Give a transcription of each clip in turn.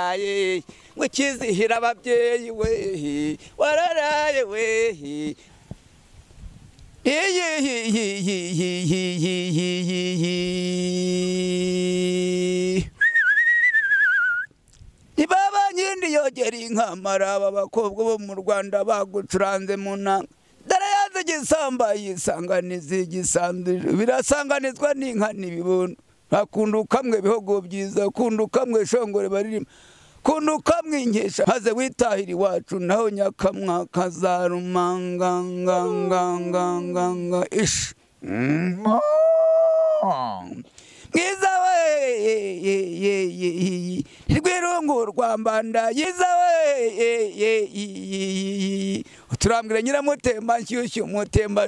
Wararaye ngo kizihira ababyeyi we, wararaye we. Nibaba nyindi yogera inka maraba abakobwa bo mu Rwanda bagucuranze mu nanga. Dore yaze igisamba yisanganiza igisanzwe birasanganizwa n'inka n'ibibondo. Akunda kamwe bihogo byiza, kunda kamwe shongore baririmba, kunda kamwe inkesha maze witahira iwacu naho nyakamwa kazarumanga nga nga nga nga nga ish. Mwiza we rwirungu rwa mbanda yiza we, uturambwira nyiramutemba nshyushyu umutemba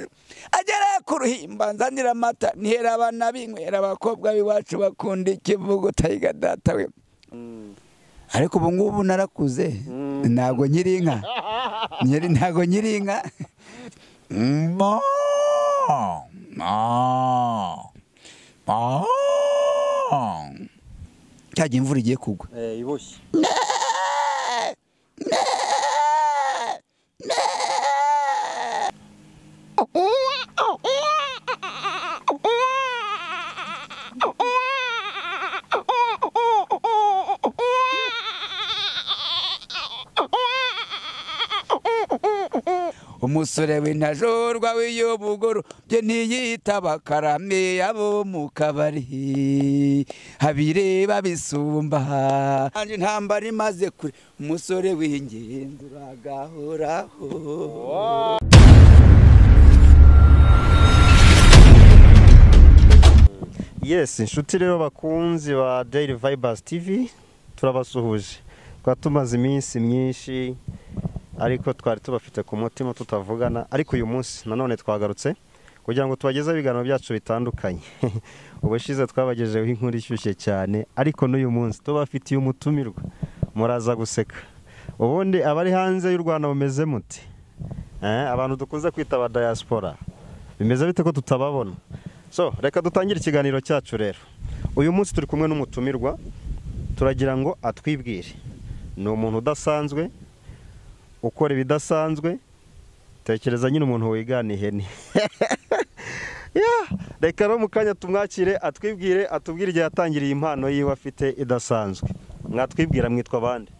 agera ku ruhimba nzanira amata nihera abana binywera abakobwa b'iwacu bakunda ikivugo tayiga data we. Ariko ubu ngubu narakuze ntabwo nkiri inka, ntabwo nkiri inka. Cyagiye imvura igiye kugwa iboshye. Umusore w'intajorwa w'iyobugoro bye ntiyitaba karame abo mu kabari habireba bisumba. Intambara imaze kure umusore w'ingenzi uragahoraho. Yes, inshuti rero bakunzi ba Daily Vibes TV turabasuhuje. Twatumaze iminsi myinshi ariko twari tubafite ku mutima tutavugana, ariko uyu munsi nanone twagarutse kugira ngo tubagezeho ibiganiro byacu bitandukanye. Ubushize twabagejeho inkuru ishyushye cyane, ariko n'uyu munsi tubafitiye umutumirwa muraza guseka. Ubundi abari hanze y'u Rwanda bameze muti? Abantu dukunze kwita aba diaspora bimeze bite ko tutababona? So reka dutangire ikiganiro cyacu rero. Uyu munsi turi kumwe n'umutumirwa, turagira ngo atwibwire. Ni umuntu udasanzwe ukora ibidasanzwe, tekereza nyine umuntu wigana ihene. Reka rero mu kanya tumwakire atwibwire, atubwire igihe yatangiriye impano yiwe afite idasanzwe. Mwatwibwira mwitwa bande?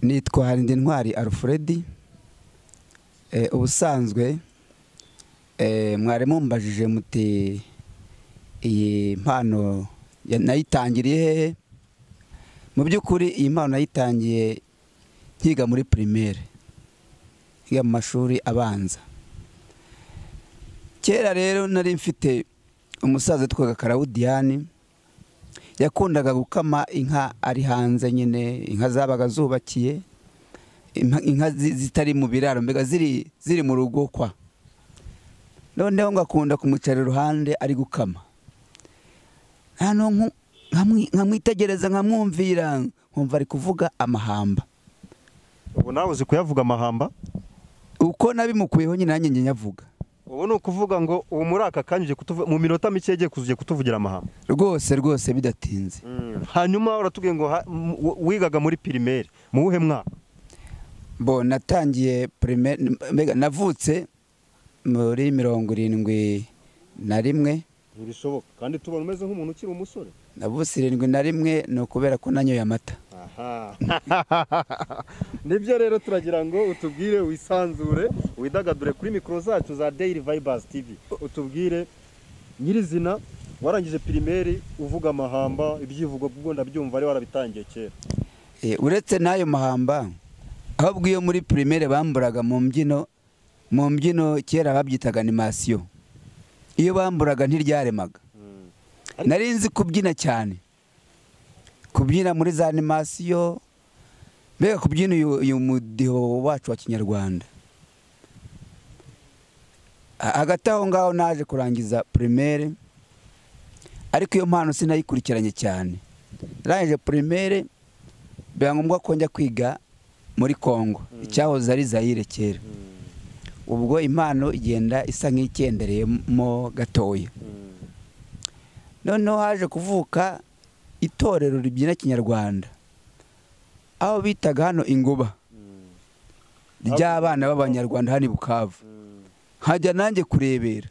Nitwa Harindintwari Alfred. Ubusanzwe mwari mumbajije muti iyi mpano nayitangiriye hehe? Mu by'ukuri iyi mpano nayitangiye nkiga muri primaire, nkiga mu mashuri abanza. Kera rero nari mfite umusaza witwaga Karawudiyani, yakundaga gukama inka ari hanze nyine, inka zabaga zubakiye, inka zitari mu biraro, mbega ziri mu rugo kwa. Noneho ngakunda kumucara iruhande ari gukama, hano nkamwitegereza nkamwumvira, nkumva ari kuvuga amahamba. Ubu nawe uzi kuyavuga amahamba? Uko nabimukuyeho nyine nanjye nyavuga. Ubu ni ukuvuga ngo ubu muri aka kanya mu minota mike yagiye kuzuye kutuvugira amahamba. Rwose rwose bidatinze. Hanyuma uratubwiye ngo wigaga muri primaire mu wuhe mwaka? Bo natangiye primaire, mbega navutse muri 71. Ntibishoboka kandi tubona umeze nk'umuntu ukiri umusore. Navutse 71 ni ukubera ko nanyoye amata. Nibyo rero turagira ngo utubwire wisanzure widagadure kuri mikoro zacu za Daily Vibes TV, utubwire nyirizina warangije primaire uvuga amahamba, ibyivugo bwo ndabyumva ari warabitangiye kera. Uretse n'ayo mahamba, ahubwo iyo muri primaire bamburaga mu mbyino kera babyitaga animation. Iyo bamburaga ntiryaremaga. Nari nzi kubyina cyane, kubyina muri za animation, mbega kubyina uyu mudiho wacu wa Kinyarwanda. Hagati aho ngaho naje kurangiza primaire, ariko iyo mpano sinayikurikiranye cyane. Narangije primaire biba ngombwa ko njya kwiga muri Kongo, icyahoze ari Zaire kera. Ubwo impano igenda isa nk'ikendereyemo gatoya. Noneho haje kuvuka itorero ribyina Kinyarwanda Aho bitaga hano Inguba ry'abana b'Abanyarwanda hano i Bukavu, nkajya nanjye kurebera.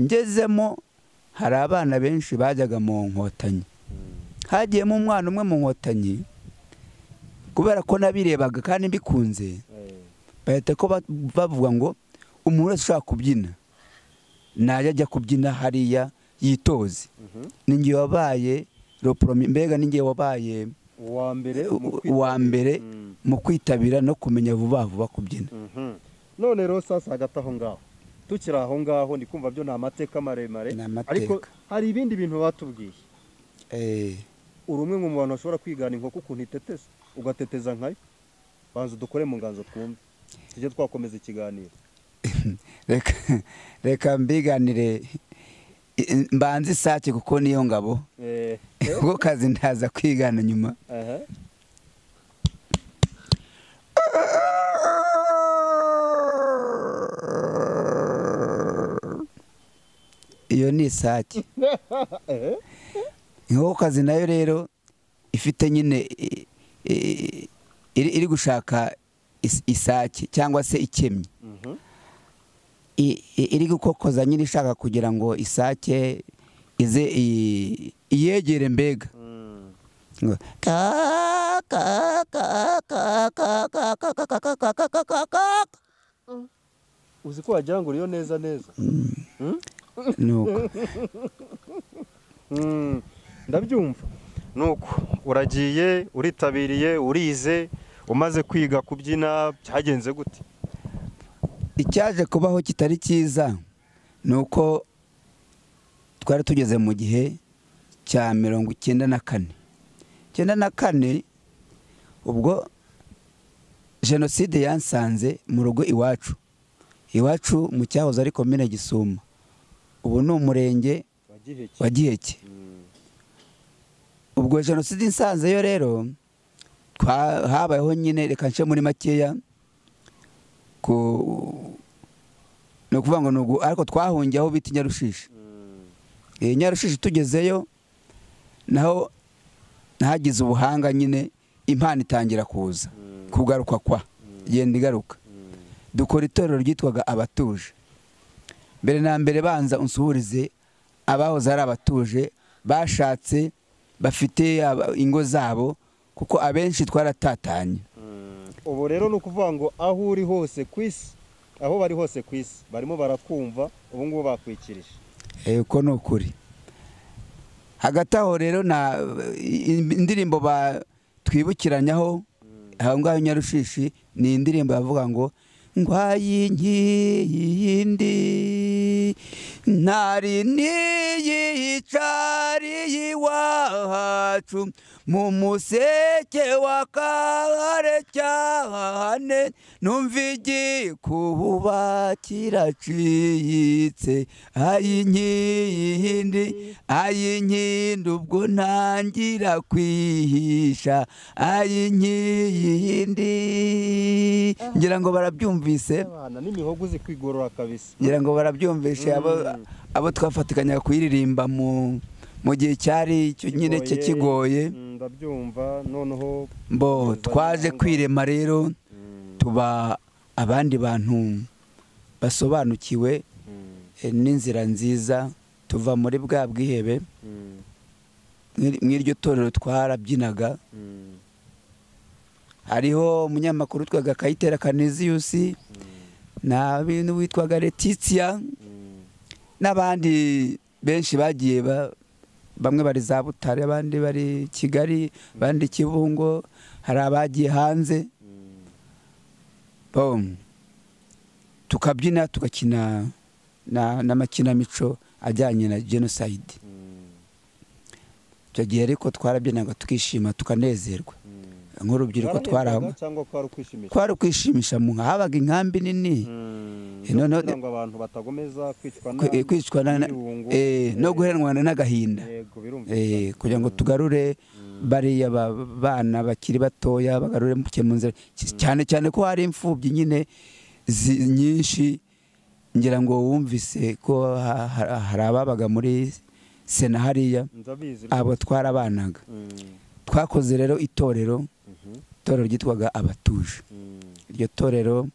Ngezemo hari abana benshi bajyaga mu Nkotanyi, hagiyemo umwana umwe mu Nkotanyi, kubera ko nabirebaga kandi mbikunze, bahita ko bavuga ngo umuntu wese ushaka kubyina najya ajya kubyina hariya yitoze. Ninjye wabaye mbega ninjye wabaye uwa mbere mu kwitabira no kumenya vuba vuba kubyina. None rero sasa hagati aho ngaho, tukiri aho ngaho, ndi kumva byo ni amateka maremare, ariko hari ibindi bintu batubwiye. Uri umwe mu bantu bashobora kwigana inkoko ukuntu iteteza, ugateteza nkayo. Banza dukore mu nganzo twumve, tujye twakomeza ikiganiro. Reka mbiganire mbanze isake kuko niyo ngabo, ubwo kazi ndaza kwigana nyuma. Iyo ni isake. Inkokokazi nayo rero ifite nyine iri gushaka isake cyangwa se ikemye, iri gukokoza nyine ishaka kugira ngo isake ize iyegere mbega. Ka ka ka ka ka ka ka ka ka ka ka ka ka. Uzi ko wagira ngo uriyo neza neza. Nuko ndabyumva. Nuko uragiye, uritabiriye, urize, umaze kwiga kubyina byagenze gute? Icyaje kubaho kitari cyiza nuko twari tugeze mu gihe cya 94. 94 ubwo jenoside yansanze mu rugo iwacu. Iwacu mu cyahoze ari komine Gisuma, ubu ni umurenge wa Giheke. Ubwo jenoside insanze yo rero habayeho nyine, reka nce muri makeya, no kuvuga ngo nugu, ariko twahungiye aho bita Nyarushishi. Nyarushishi tugezeyo naho nahagize ubuhanga nyine, impano itangira kuza kugaruka kwa yenda igaruka. Dukora itorero ryitwaga Abatuje. Mbere na mbere banza unsuhurize abahoze ari abatuje bashatse bafite ingo zabo, kuko abenshi twaratatanye. Ubu rero ni ukuvuga ngo aho uri hose ku isi, aho bari hose ku isi barimo barakumva ubu ngubu bakwikirije. Uko ni ukuri. Hagati aho rero na indirimbo batwibukiranyaho aho ngaho Nyarushishi ni indirimbo yavuga ngo ngwayi nkiyindi ntari niyicariye iwacu mu museke wa kare cyane, numva igikuba kiracitse, ayinkindi ayinkindi ubwo ntangira kwihisha ayinkindi. Ngira ngo barabyumvise, n'imihogo uzi kwigorora kabisa. Ngira ngo barabyumvise abo twafatikanya kuyiririmba mu gihe cyari icyo nyine cye kigoye. Ndabyumva. Noneho mbo twaje kwirema rero, tuba abandi bantu basobanukiwe n'inzira nziza, tuva muri bwa bwihebe. Mw'iryo torero twarabyinaga. Hariho umunyamakuru witwaga Kayitera Kaneziyusi, na bintu witwaga Letitia, n'abandi benshi bagiye bamwe bari za Butare, abandi bari Kigali, abandi Kibungo, hari abagiye hanze. Tukabyina tugakina n'amakinamico ajyanye na genocide. Icyo gihe ariko twarabyinaga tukishima tukanezerwa nk'urubyiruko cyangwa kwari ukwishimisha mu habaga inkambi nini, none ngo abantu batagomeza kwicwa no guheranwa n'agahinda, kugira ngo tugarure bariya bana bakiri batoya, bagarure mu nzira, cyane cyane ko hari imfubyi nyine nyinshi. Ngira ngo wumvise ko hari ababaga muri Sena hariya, abo twarabanaga. Twakoze rero itorero Itorero ryitwaga Abatuje. Iryo torero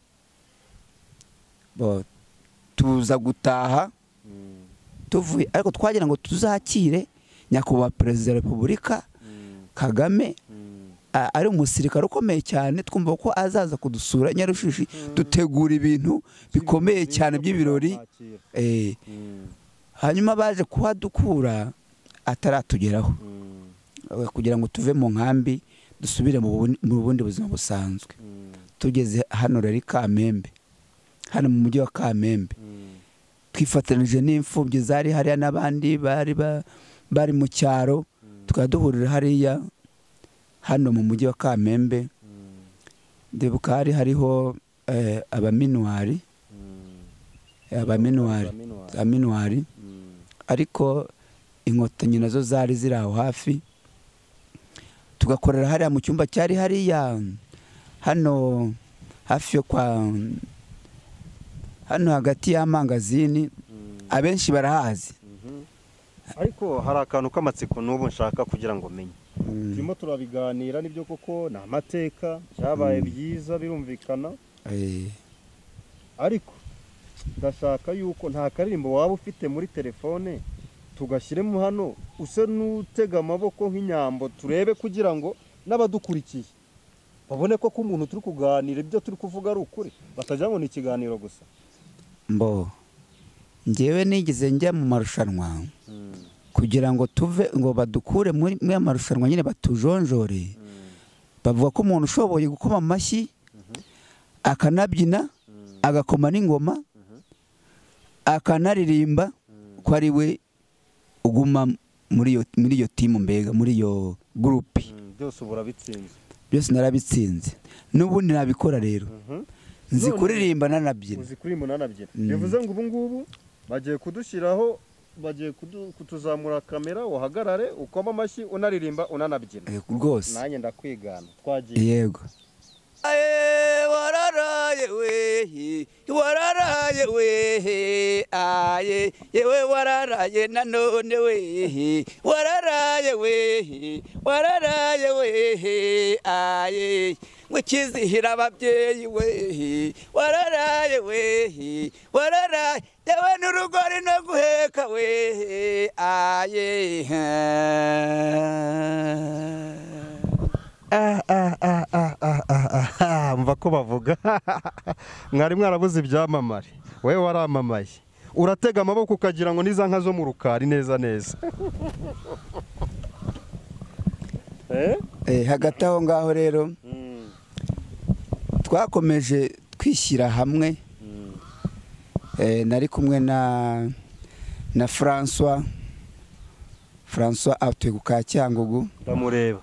tuza gutaha tuvuye, ariko twagira ngo tuzakire nyakubahwa Perezida wa Repubulika Kagame, ari umusirikare ukomeye cyane, twumva ko azaza kudusura Nyarushishi, dutegura ibintu bikomeye cyane by'ibirori. Hanyuma baje kuhadukura ataratugeraho kugira ngo tuve mu nkambi dusubire mu bundi buzima busanzwe. Tugeze hano rero Kamembe, hano mu mujyi wa Kamembe, twifatanije n'imfubyi zari hariya n'abandi bari mu cyaro, tukaba duhurira hariya hano mu mujyi wa Kamembe. Ndibuka hari hariho abaminuari, ariko inkotanyi nazo zari ziri aho hafi. Tugakorera hariya mu cyumba cyari hariya hano hafi yo kwa hano hagati y'amangazini, abenshi barahazi. Ariko hari akantu k'amatsiko n'ubu nshaka kugira ngo menye. Turimo turabiganira nibyo koko ni amateka, byabaye byiza birumvikana. Ariko ndashaka yuko nta karirimbo waba ufite muri telefone tugashyiremo hano, use n'utega amaboko nk'inyambo, turebe kugira ngo n'abadukurikiye babone ko umuntu turi kuganira ibyo turi kuvuga ari ukuri, batajya ngo ni ikiganiro gusa. Mbo njyewe nigeze njya mu marushanwa kugira ngo tuve ngo badukure muri amarushanwa nyine batujonjore. Bavuga ko umuntu ushoboye gukoma amashyi akanabyina agakoma n'ingoma akanaririmba ko ari we uguma muri iyo timu, mbega muri iyo groupe. Byose urabitsinze? Byose narabitsinze, n'ubundi nabikora rero. Nzi kuririmba nanabyina. Uzi kuririmba nanabyina. Bivuze ngo ubu ngubu bagiye kudushyiraho, bagiye kutuzamura kamera, uhagarare ukoma amashyi unaririmba unanabyina. Rwose nanjye ndakwigana. Twagiye. Yego. Wararaye we, wararaye we, aye, yewe wararaye nanone we, wararaye we, wararaye we, aye, ngukizihira ababyeyi we, wararaye we, wararaye, yewe n'urugori no guheka we, aye. Mva ko bavuga mwari mwarabuze ibyamamare, wewe waramamaye, uratega amaboko ukagira ngo niza nka zo mu rukari neza neza. Hagati aho ngaho rero twakomeje twishyira hamwe. Nari kumwe na François atuye ku Kacyangugu, ndamureba,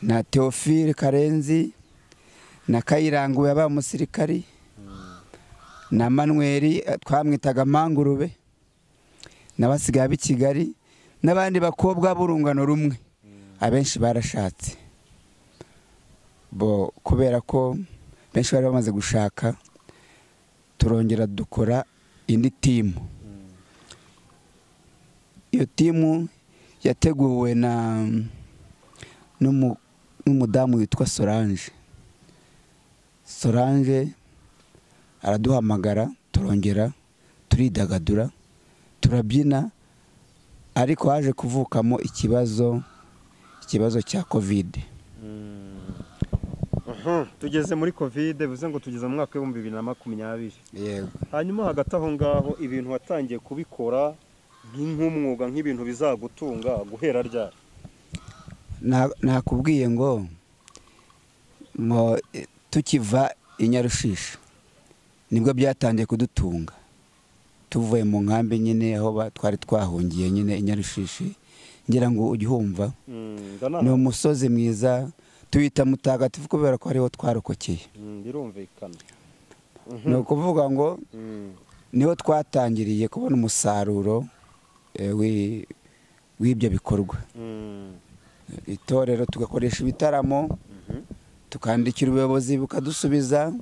na Theophile Karenzi, na Kayirango yabaye umusirikari, na Manuel twamwitaga Mangurube, n'abasigaye b'i Kigali, n'abandi bakobwa b'urungano rumwe. Abenshi barashatse bo kubera ko benshi bari bamaze gushaka, turongera dukora indi timu. Iyo timu yateguwe na n'umudamu witwa Solange. Solange araduhamagara, turongera turidagadura, turabyina, ariko haje kuvukamo ikibazo cya Covid. Tugeze muri Covid, bivuze ngo tugeze mu mwaka w'ibihumbi 2020. Yego. Hanyuma hagati aho ngaho ibintu watangiye kubikora nk'umwuga, nk'ibintu bizagutunga guhera ryari? Nakubwiye ngo tukiva i Nyarushishi nibwo byatangiye kudutunga. Tuvuye mu nkambi nyine aho twari twahungiye nyine i Nyarushishi, ngira ngo ugihumva. Ni umusozi mwiza tuwita mutagatifu kubera ko ariho twarokokeye. Birumvikana. Ni ukuvuga ngo niho twatangiriye kubona umusaruro w'ibyo bikorwa. Itorero tugakoresha ibitaramo, tukandikira ubuyobozi bukadusubiza,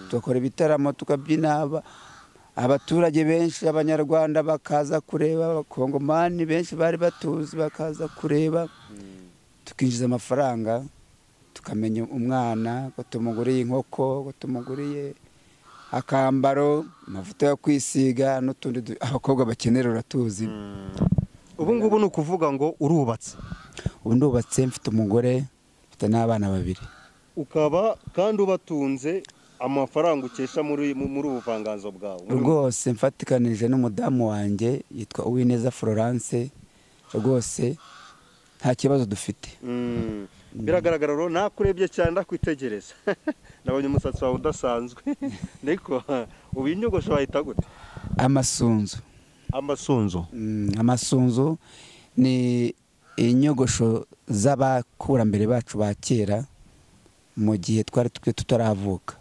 tugakora ibitaramo tukabyina, abaturage benshi abanyarwanda bakaza kureba, abakongomani benshi bari batuzi bakaza kureba, tukinjiza amafaranga, Tukamenya umwana ko tumuguriye inkoko, ko tumuguriye akambaro, amavuta yo kwisiga n'utundi abakobwa bakenera uratuzi. Ubu ngubu ni ukuvuga ngo urubatse? Ubu ndubatse, mfite umugore, mfite n'abana babiri. Ukaba kandi ubatunze amafaranga ukesha muri ubuvanganzo bwawe? Rwose mfatikanije n'umudamu wanjye yitwa Uwineza Florence, rwose nta kibazo dufite. Biragaragara rero nakurebye cyane ndakwitegereza. Nabonye umusatsi wawe udasanzwe. Niko ubu inyogosho wahita gute? Amasunzu. Amasunzu. Amasunzu ni inyogosho z'abakurambere bacu ba kera mu gihe twari tutaravuka.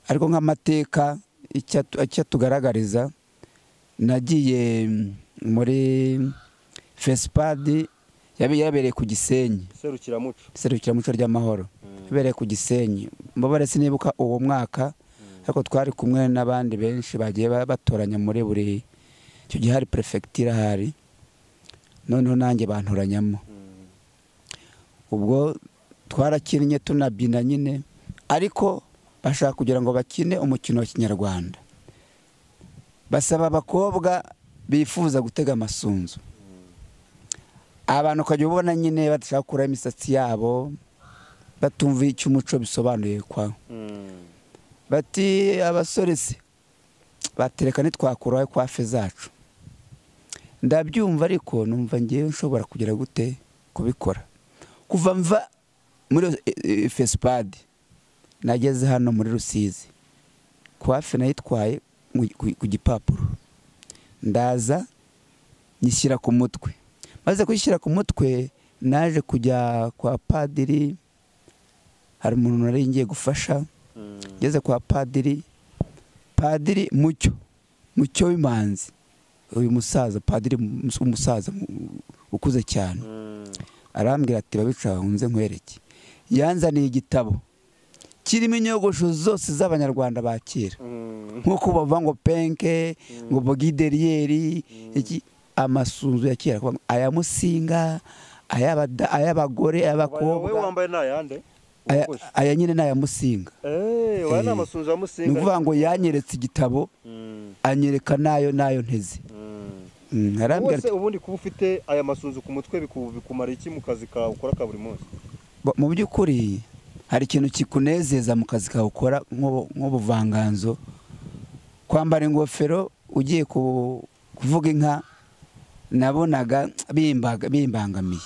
Ariko nk'amateka icyo tugaragariza, nagiye muri Fespad yabereye ku Gisenyi, serukiramuco ry'amahoro yabereye ku Gisenyi. Mbabare sinibuka uwo mwaka, ariko twari kumwe n'abandi benshi bagiye batoranya muri buri icyo gihe hari prefecture ahari, noneho nanjye bantoranyamo. Ubwo twarakinnye tunabyina nyine, ariko bashaka kugira ngo bakine umukino wa kinyarwanda, basaba abakobwa bifuza gutega amasunzu. Abantu ukajya ubona nyine badashaka gukuraho imisatsi yabo, batumva icyo umuco bisobanuye kwa. Bati abasore se batereka ntitwakuraho kwafe zacu. Ndabyumva ariko numva ngiye nshobora kugera gute kubikora. Kuva mva muri Fespad nageze hano muri Rusizi, kwafe nayitwaye ku gipapuro, ndaza nyishyira ku mutwe. Maze kuyishyira ku mutwe naje kujya kwa padiri, hari umuntu nari ngiye gufasha. Ngeze kwa padiri, Padiri Mucyo w'Imanzi, uyu musaza padiri umusaza ukuze cyane, arambwira ati babica hunze nkwereke. Yanzaniye igitabo kirimo inyogosho zose z'abanyarwanda ba kera, nkuko bavuga ngo penke, ngo bogideriyeri, iki amasunzu ya kera, aya Musinga, ay'abagore, ay'abakobwa. Wowe wambaye n'ayande? Aya nyine n'aya Musinga. Aya ni amasunzu ya Musinga. Ni ukuvuga ngo yanyeretse igitabo, anyereka nayo nteze. Wose ubundi kuba ufite aya masunzu ku mutwe bikumara iki mu kazi kawe ukora ka buri munsi? Mu by'ukuri hari ikintu kikunezeza mu kazi kawe ukora nk'ubuvanganzo. Kwambara ingofero ugiye kuvuga inka nabonaga bimbangamiye.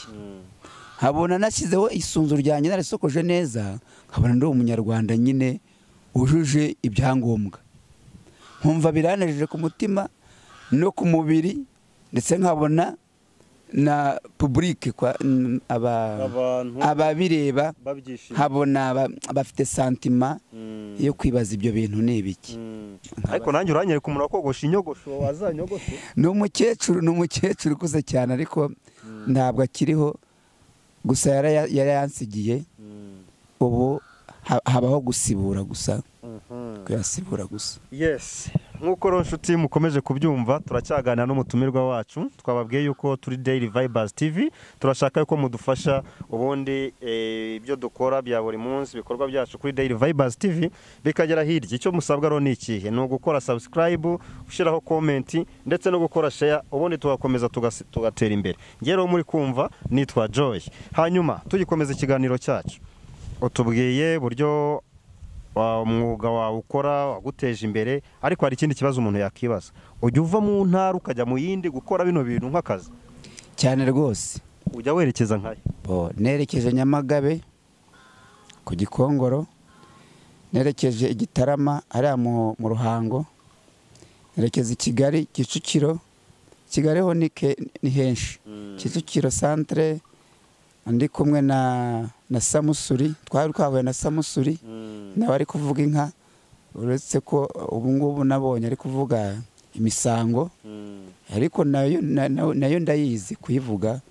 Nkabona nashyizeho isunzu ryanjye narisokoje neza, nkabona ndi umunyarwanda nyine wujuje ibyangombwa. Nkumva biranejeje ku mutima no ku mubiri, ndetse nkabona na public ababireba, nkabona bafite santima yo kwibaza ibyo bintu ni ibiki. Ariko nanjye uranyereka umuntu wakogosha inyogosho wazanyogoshe? Ni umukecuru ukuze cyane, ariko ntabwo akiriho, gusa yarayansigiye. Ubu habaho gusibura gusa, kuyasibura gusa. Yes, nkuko rero nshuti mukomeje kubyumva, turacyaganira n'umutumirwa wacu. Twababwiye yuko turi Daily Vibers TV, turashaka yuko mudufasha ubundi ibyo dukora bya buri munsi, ibikorwa byacu kuri Daily Vibers TV bikagera hirya. Icyo musabwa rero ni ikihe? Ni ugukora subscribe, ushyiraho comment ndetse no gukora share, ubundi tugakomeza tugatera imbere. Ngiye rero muri kumva nitwa Joy. Hanyuma tugikomeza ikiganiro cyacu, utubwiye buryo umwuga wawe ukora waguteje imbere, ariko hari ikindi kibazo umuntu yakibaza. Ujya uva mu ntara ukajya mu yindi gukora bino bintu nk'akazi? Cyane rwose. Ujya werekeza nkayo? Nerekeje Nyamagabe ku Gikongoro, nerekeje Igitarama hariya mu Ruhango, nerekeza i Kigali Kicukiro. Kigali ho ni henshi, Kicukiro centre, ndi kumwe na Samusuri, twari twahuye na Samusuri nawe ari kuvuga inka, uretse ko ubu ngubu nabonye ari kuvuga imisango, ariko nayo ndayizi kuyivuga,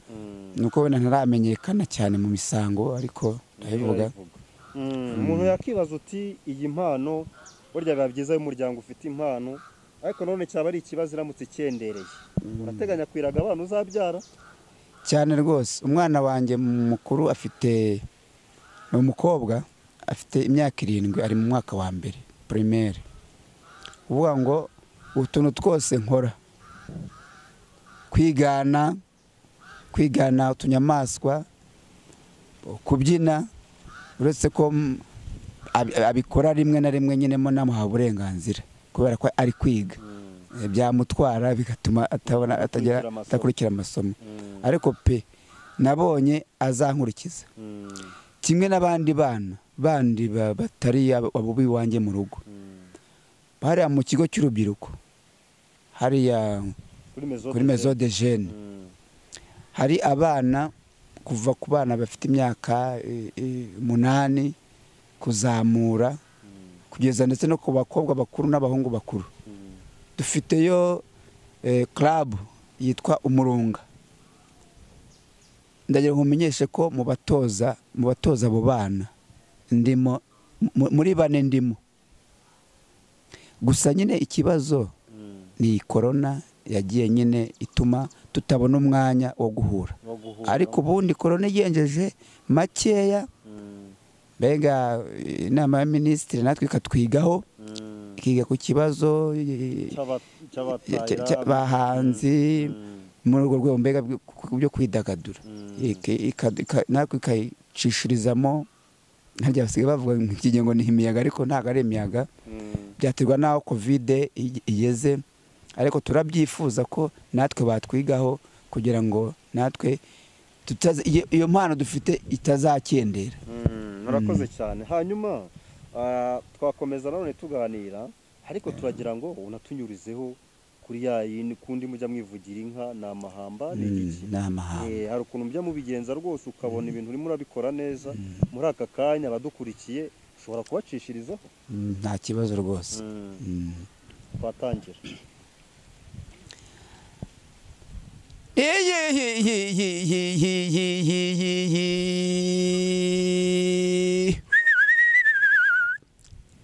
nuko wenda ntaramenyekana cyane mu misango, ariko ndayivuga. Umuntu yakibaza uti iyi mpano burya biba byiza y'umuryango ufite impano, ariko none cyaba ari ikibazo iramutse ikendereye. Urateganya kwiraga abana uzabyara? Cyane rwose. Umwana wanjye mukuru afite Ni umukobwa afite imyaka 7, ari mu mwaka wa mbere primaire. Uvuga ngo utuntu twose nkora, kwigana utunyamaswa, kubyina, uretse ko abikora rimwe na rimwe nyine mo namuha uburenganzira kubera ko ari kwiga, byamutwara bigatuma atabona atagira atakurikira amasomo. Ariko pe nabonye azankurikiza kimwe n'abandi bana bandi batari abo biwanjye mu rugo. Hariya mu kigo cy'urubyiruko, hariya kuri Maison de Jeunes, hari abana kuva ku bana bafite imyaka 8 kuzamura kugeza ndetse no ku bakobwa bakuru n'abahungu bakuru. Dufiteyo club yitwa Umurunga. Ndagira ngo mumenyeshe ko mu batoza abo bana ndimo, muri bane ndimo. Gusa nyine ikibazo ni corona yagiye nyine ituma tutabona umwanya wo guhura. Ariko ubundi corona igenjeje makeya, mbega inama ya minisitiri natwe ikatwigaho, ikiga ku kibazo cy'abahanzi muri urwo rwego mbega byo kwidagadura, natwe ikayicishirizamo. Ntarya basigaye bavuga ngo ngo ni imiyaga, ariko ntabwo ari imiyaga, byaterwa n'aho covid igeze. Ariko turabyifuza ko natwe batwigaho kugira ngo natwe iyo mpano dufite itazakendera. Murakoze cyane. Hanyuma twakomeza none tuganira, ariko turagira ngo unatunyurizeho kuri ya yindi kundi mujya mwivugira inka ni amahamba ni igiki. Hari ukuntu mujya mubigenza rwose ukabona ibintu urimo urabikora neza. Muri aka kanya abadukurikiye ushobora kubacishirizaho nta kibazo rwose. Twatangira.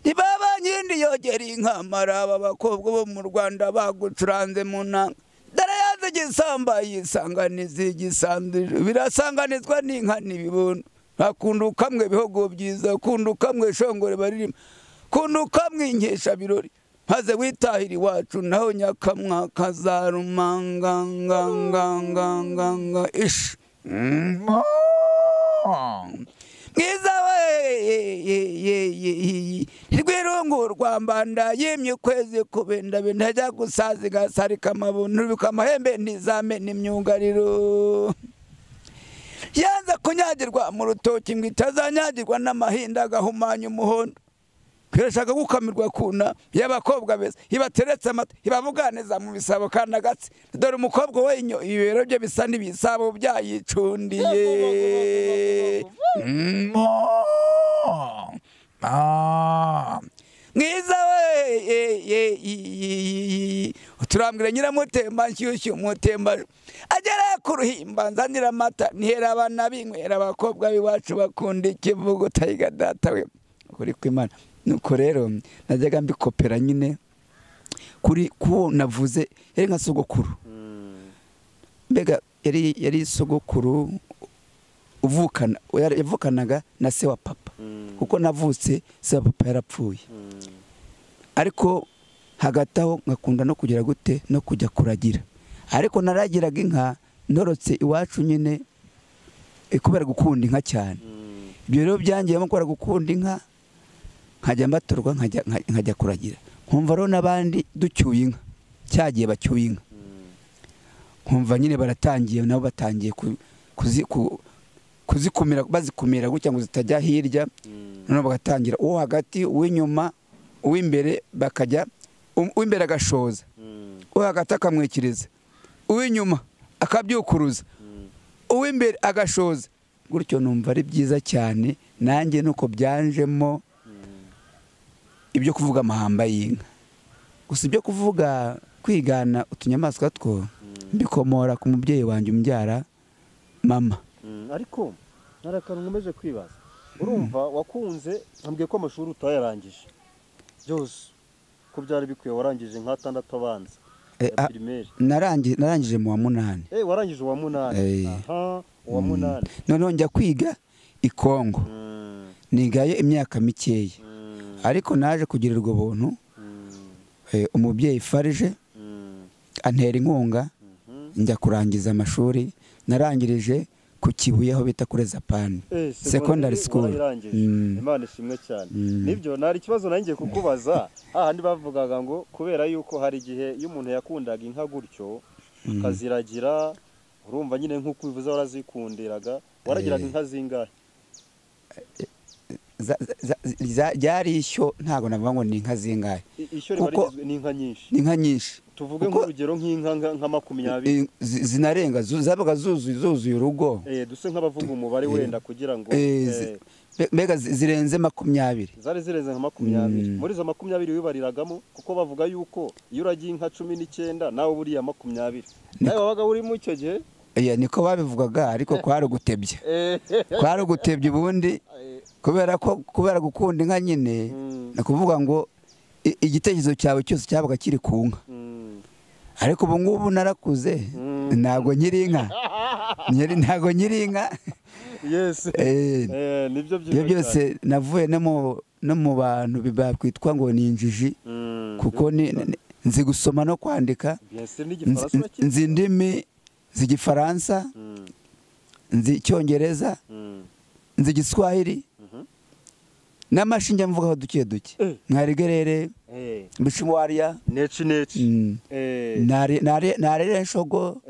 Nibaba nyindi yogera inka maraba abakobwa bo mu Rwanda bagucuranze mu nanga. Dore yaze igisamba yisanganiza igisandu, birasanganizwa n'inka n'ibibondo. Akunda kamwe bihogo byiza, akunda kamwe shongore baririmba, akunda kamwe inkesha birori. Maze witahira iwacu naho nyakamwa kazarumanga nga ish. Mwiza we rwirungu rwa mbanda yimye ukwezi kubenda bintajya gusaza igasarika amabuntu bikamahembe ntizamena imyugariro. Yanze kunyagirwa mu rutoki ngo itazanyagirwa n'amahinda agahumanya umuhondo. Kirashaka gukamirwa kuna y'abakobwa beza ibateretse amata ibavuganiza mu bisabo kandi agatsi. Dore umukobwa we ibibero bye bisa n'ibisabo byayicundiye. Mwiza we turambwira nyiramutemba nshyushyu umutemba agera ku ruhimba nzanira amata nihera abana binywera abakobwa b'iwacu bakunda ikivugo tayiga data we kuri kw'Imana. Nuko rero najyaga mbikopera nyine kuri kuwo navuze yari nka sogokuru. Mbega yari sogokuru uvukana, yavukanaga na se wa papa, kuko navutse se wa papa yarapfuye. Ariko hagati aho ngakunda no kugira gute no kujya kuragira. Ariko naragiraga inka ntorotse iwacu nyine kubera gukunda inka cyane. Ibyo rero byangiyemo kubera gukunda inka, nkajya mbatorwa nkajya kuragira. Nkumva rero n'abandi ducyuye inka, cyagiye bacyuye inka, nkumva nyine baratangiye nabo batangiye kuzikumira, bazikumira gutya ngo zitajya hirya. Noneho bagatangira uwo hagati, uw'inyuma, uw'imbere, bakajya uw'imbere agashoza, uwo hagati akamwikiriza, uw'inyuma akabyukuruza, uw'imbere agashoza gutyo. Numva ari byiza cyane nanjye nuko byanjemo ibyo kuvuga amahamba y'inka. Gusa ibyo kuvuga kwigana utunyamaswa two mbikomora ku mubyeyi wanjye umbyara mama. Ariko narakantu nkomeje kwibaza, urumva wakunze ambwiye ko amashuri utayarangije byose ko byari bikwiye, warangije nka 6 abanza ya primaire. Narangije mu wa 8. Warangije uwa 8. Aha, uwa 8. Noneho njya kwiga i Kongo. Nigayo imyaka mikeya, ariko naje kugirirwa ubuntu, umubyeyi Farije antera inkunga njya kurangiza amashuri. Narangirije ku Kibuye aho bita kuri Zapani secondary school. Imana ishimwe cyane. Nibyo nari ikibazo nanjye kukubaza, hahandi bavugaga ngo kubera yuko hari igihe iyo umuntu yakundaga inka gutyo akaziragira, urumva nyine nk'uko ubivuze warazikundiraga, waragiraga inka zingahe? Ryari ishyo, ntago navuga ngo ni inka zingahe, kuko ni inka nyinshi, ni inka nyinshi. Tuvuge nk'urugero nk'inka nka 20 zinarenga, zabaga zuzuye urugo. Duse nk'abavuga umubare wenda kugira ngo mbega zirenze 20. Zari zirenze nka 20. Muri izo 20 wibariragamo, kuko bavuga yuko iyo uragiye inka 19 nawe buriya 20 nawe wabaga uri mu icyo gihe. Niko babivugaga, ariko kwari ugutebya, kwari ugutebya ubundi, kubera ko kubera gukunda inka nyine, nakuvuga ngo igitekerezo cyawe cyose cyabaga kiri ku nka. Ariko ubu ngubu narakuze, ntago nkiri inka, ntago nkiri inka. Yes. Nibyo byose navuye no mu bantu bakwitwa ngo ni injiji, kuko nzi gusoma no kwandika, nzi indimi z'igifaransa, nzi icyongereza, nzi igiswahili, n'amashinge mvugaho duke duke, nkarigerere bishimwariya neci neci, narere nshogo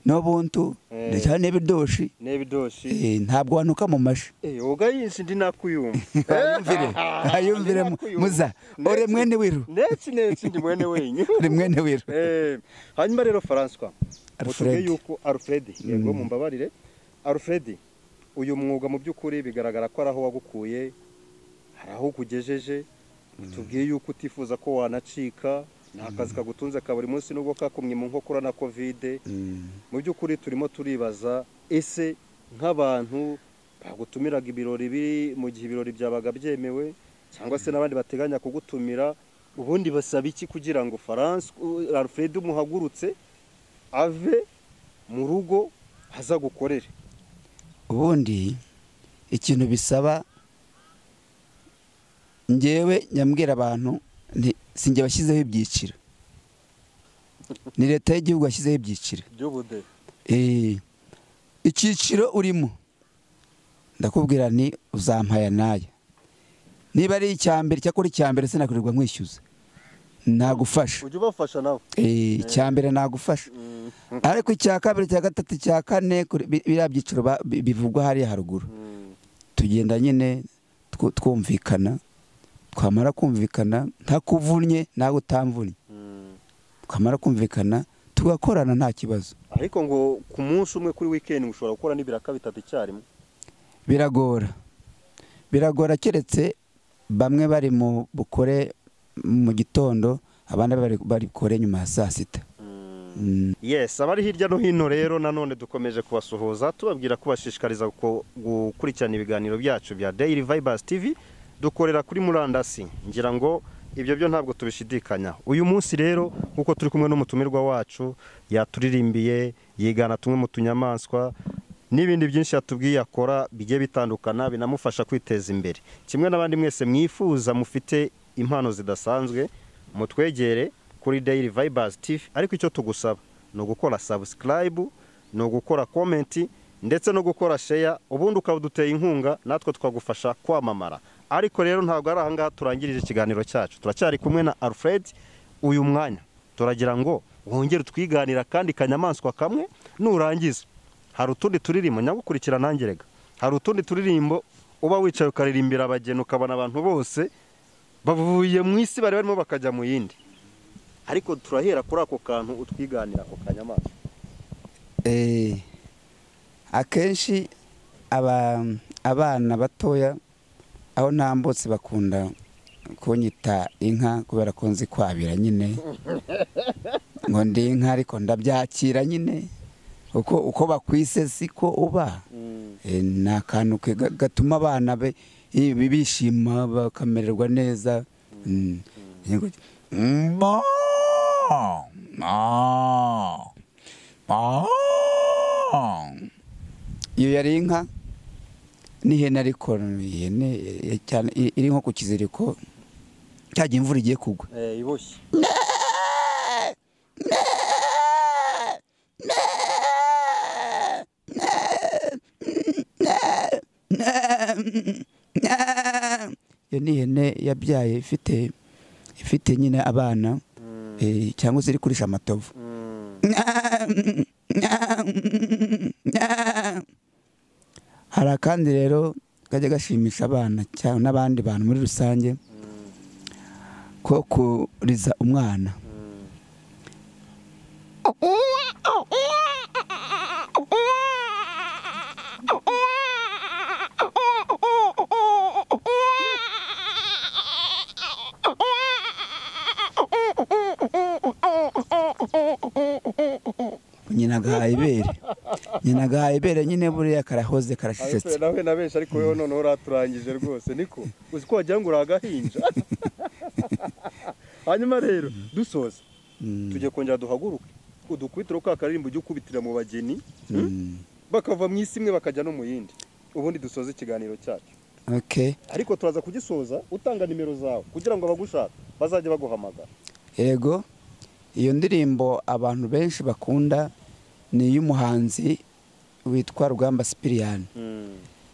n'ubuntu ndetse n'ibidoshi n'ibidoshi. Ntabwo wanuka mu mashi. Oga yinshi ndi nakuyumva. Ayumvire muza ore mwene wiru neci neci ndi mwene wenyu, uri mwene wiru. Hanyuma rero François, mutubwiye yuko Alfred, yego mumbabarire Alfred, uyu mwuga mu by'ukuri bigaragara ko araho wagukuye, hari aho kugejeje. Tubwiye yuko utifuza ko wanacika, nta kazi kagutunze ka buri munsi nubwo kakumwe mu nkokora na Covid. Mu by'ukuri turimo turibaza, ese nk'abantu bagutumiraga ibirori biri mu gihe ibirori byabaga byemewe, cyangwa se n'abandi bateganya kugutumira, ubundi basaba iki kugira ngo Alfred umuhagurutse ave mu rugo aza gukorere? Ubundi ikintu bisaba, njyewe nyambwira abantu sinjye bashyizeho ibyiciro, ni leta y'igihugu yashyizeho ibyiciro by'ubudehe. Icyiciro urimo ndakubwira ni uzampaya naya, niba ari icyambere, cyakora icyambere sinakurirwa nkwishyuza, nagufasha. Ujye ubafasha nawe. Icyambere nagufasha, ariko icya kabiri, icya gatatu, icya kane, biriya byiciro bivugwa hariya haruguru, tugenda nyine twumvikana. Twamara kumvikana ntakuvunnye nawe utamvunnye, twamara kumvikana tugakorana nta kibazo. Ariko ngo ku munsi umwe kuri weekend ushobora gukora n'ibiraka bitatu icyarimwe? Biragora, biragora, keretse bamwe bari mu bukore mu gitondo, abandi bari bukore nyuma ya saa sita. Yes, abari hirya no hino rero nanone dukomeje kubasuhuza, tubabwira kubashishikariza gukurikirana ibiganiro byacu bya Daily Vibes TV. Dukorera kuri murandasi, ngira ngo ibyo byo ntabwo tubishidikanya. Uyu munsi rero nkuko turi kumwe n'umutumirwa wacu, yaturirimbiye, yigana tumwe mu tunyamaswa n'ibindi byinshi yatubwiye akora bigiye bitandukana binamufasha kwiteza imbere. Kimwe n'abandi mwese mwifuza mufite impano zidasanzwe, mutwegere kuri Daily Vibes TV. Ariko icyo tugusaba ni ugukora subscribe, ni ugukora comment, ndetse no gukora share, ubundi ukabuduteye inkunga natwe twagufasha kwamamara. Ariko rero ntabwo ari ahangaha turangirije ikiganiro cyacu, turacyari kumwe na Alfred. Uyu mwanya turagira ngo wongere twiganira kandi kanyamaswa kamwe, nurangiza hari utundi turirimbo nyagukurikira nangerega, hari utundi turirimbo uba wicaye ukaririmbira abageni, ukabona abantu bose bavuye mu isi bari barimo bakajya mu yindi. Ariko turahera kuri ako kantu utwiganira ako kanyamaswa. Akenshi abana batoya aho ntambutse bakunda kunyita inka, kubera ko nzi kwabira nyine, ngo ndi inka, ariko ndabyakira nyine, uko bakwise siko uba. Ni akantu gatuma abana bishima bakamererwa neza. Iyo yari inka. N'ihene ariko ihene cyane iri nko ku kiziriko cyagiye imvura igiye kugwa iboshye. Iyo ni ihene yabyaye ifite nyine abana cyangwa se iri kurisha amatovu. Hari akandi rero kajya gashimisha abana cyangwa n'abandi bantu muri rusange ko kuriza umwana. Nyina agahaye ibere nyine buriya karahoze karashishetse. Nawe na benshi ariko wewe noneho uraturangije rwose niko uzi ko wagira ngo uragahinja. Hanyuma rero dusoza tujye kongera duhaguruke udukubitiro ka karirimbo ujye ukubitira mu bageni bakava mu isi imwe bakajya no mu yindi, ubundi dusoze ikiganiro cyacu. Okay. Ariko turaza kugisoza utanga nimero zawe kugira ngo abagushaka bazajye baguhamagara. Yego, iyo ndirimbo abantu benshi bakunda ni iy'umuhanzi witwa Rugamba Sipiriyani.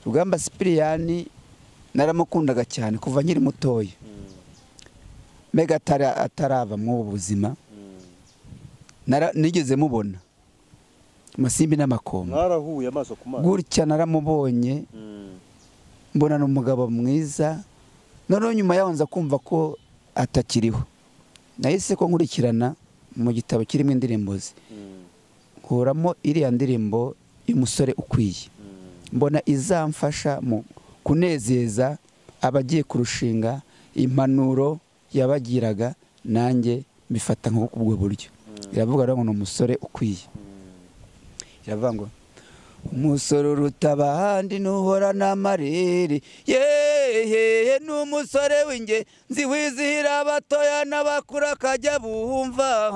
Rugamba Sipiriyani naramukundaga cyane kuva nkiri mutoya. Mega atarava mu buzima. Nigeze mubona Masimbi n'Amakombe. Mwarahuye amaso ku maso. Gutya naramubonye. Mbona n'umugabo mwiza. Noneho nyuma yaho nza kumva ko atakiriho. Nahise ko nkurikirana mu gitabo kirimo indirimbo ze. Nkuramo iriya ndirimbo y'umusore ukwiye. Mbona izamfasha mu kunezeza abagiye kurushinga, impanuro yabagiraga nanjye mbifata nko kubwo buryo. Iravuga rero ngo ni umusore ukwiye. Iravuga ngo umusore uruta abandi nuhora n'amarere, yehe n'umusore w'ingenzi wizihira abatoya n'abakuru akajya bumva,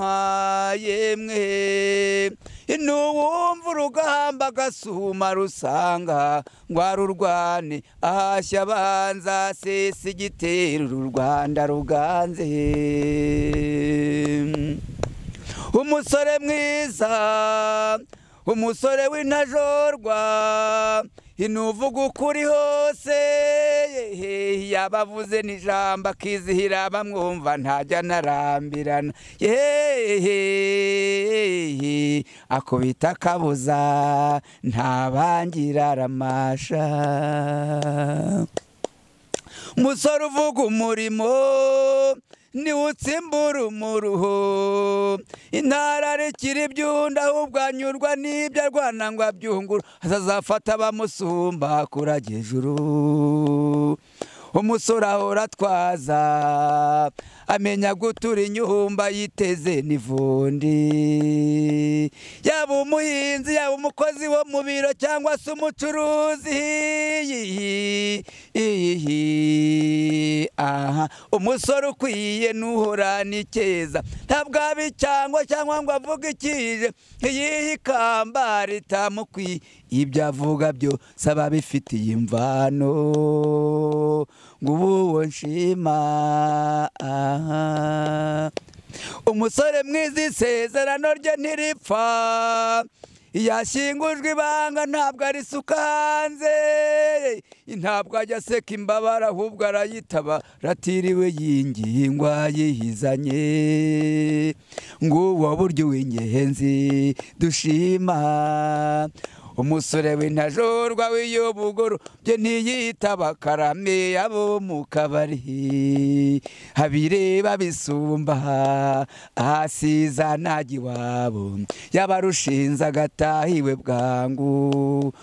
yemwe nuwumva urugamba agasuma rusanga ngo arurwane ahashya abanza sesa igitero uru Rwanda ruganze. Umusore mwiza, umusore w'intajorwa, inuvuga ukuri hose, yabavuze n'ijambo akizihira bamwumva ntajya narambirana, akubita akabuza ntabangira aramasha. Umusore uvuga umurimo niwutsimbura umuruho, intara rekira ibyunda ahubwo anyurwa n'ibyo arwana ngo abyungura, azazafata abamusumba kurajya ejuru. Umusore ahora atwaza amenya gutura inyumba yiteze n'ivundi, yaba umuhinzi yaba umukozi wo mu biro cyangwa se umucuruzi. Aha umusore ukwiye nuhora n'ikeza, ntabwo abicyangwa cyangwa ngo avuge ikije, iyihe ikamba ritamukwiye, ibyo avuga byo saba bifitiye imvano, nguwo nshima. Umusore mwiza isezerano rye ntiripfa, yashyingujwe ibanga ntabwo arisuka hanze, ntabwo ajya aseka imbabara ahubwo arayitaba ratiriwe yingingwa yihizanye, nguwo buryo w'ingenzi dushima. Umusore w'intajorwa w'iyobugoro bye ntiyitaba karame abo mu kabari, habireba bisumba ahasiza najya iwabo, yabarushinze agatahiwe bwangu.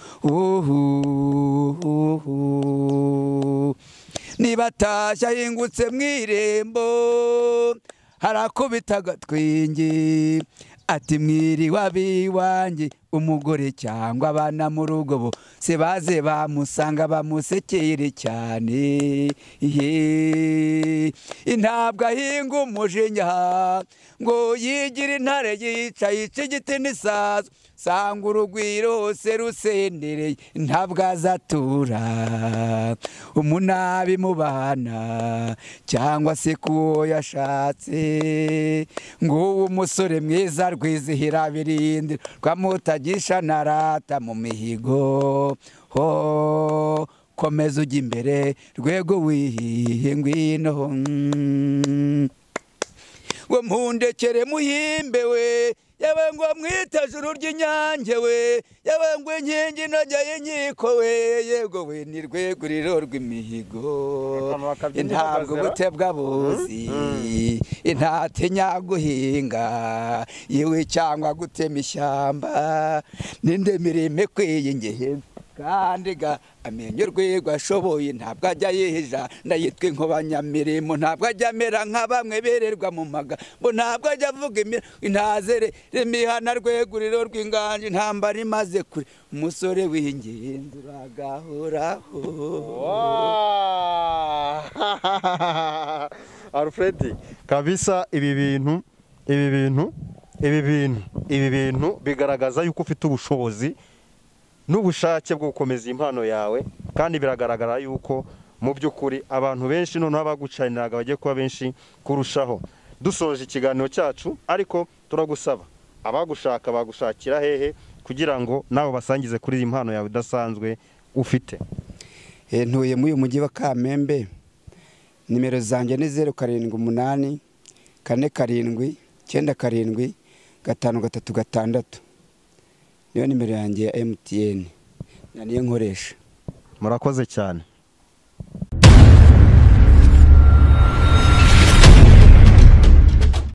Niba atashye ahingutse mu irembo harakubita agatwenge, Ati mwiri wabiwanjye umugore cyangwa abana mu rugo bo se baze bamusanga bamusekere cyane. Intabwo ahinga umujinya ngo yigire intare yica yica igiti n'isazo, sanga urugwiro se rusendereye ntabwo azatura umunabi mu bana cyangwa se kuwo yashatse. Nguwo umusore mwiza rwizihira birindira rwamutagisha narata mu mihigo, ho komeza ujya imbere rwego wihihe ngwino. Ngo mpundekere muhimbe we, yewe ngo mwite juru ry'inyange we, yewe ngo inkingi inogeye inkiko we, yego we ni rweguriro rw'imihigo. Intabwo butebwa buzi intatinya guhinga yewe cyangwa gutema ishyamba, ninde mirimo ikwiye ingehe kandi ga amenya urwego ashoboye, ntabwo ajya yihija ndayitwa inkobanyamirimo, ntabwo ajya amera nka bamwe bererwa mu magambo, ntabwo ajya avuga intazere imihana rweguriro rw'inganji, intambara imaze kure umusore w'ingenzi uragahoraho. Alfred kabisa, ibi bintu bigaragaza yuko ufite ubushobozi n'ubushake bwo gukomeza impano yawe, kandi biragaragara yuko mu by'ukuri abantu benshi noneho abagucaniraga bagiye kuba benshi kurushaho. Dusoje ikiganiro cyacu, ariko turagusaba abagushaka bagushakira hehe kugira ngo nawe basangize kuri iyi impano yawe idasanzwe ufite? Ntuye muri uyu mujyi wa Kamembe, nimero zanjye ni 0 7 8 4 7 9 7 5 3 6. Niyo nimero yanjye ya MTN na niyo nkoresha. Murakoze cyane.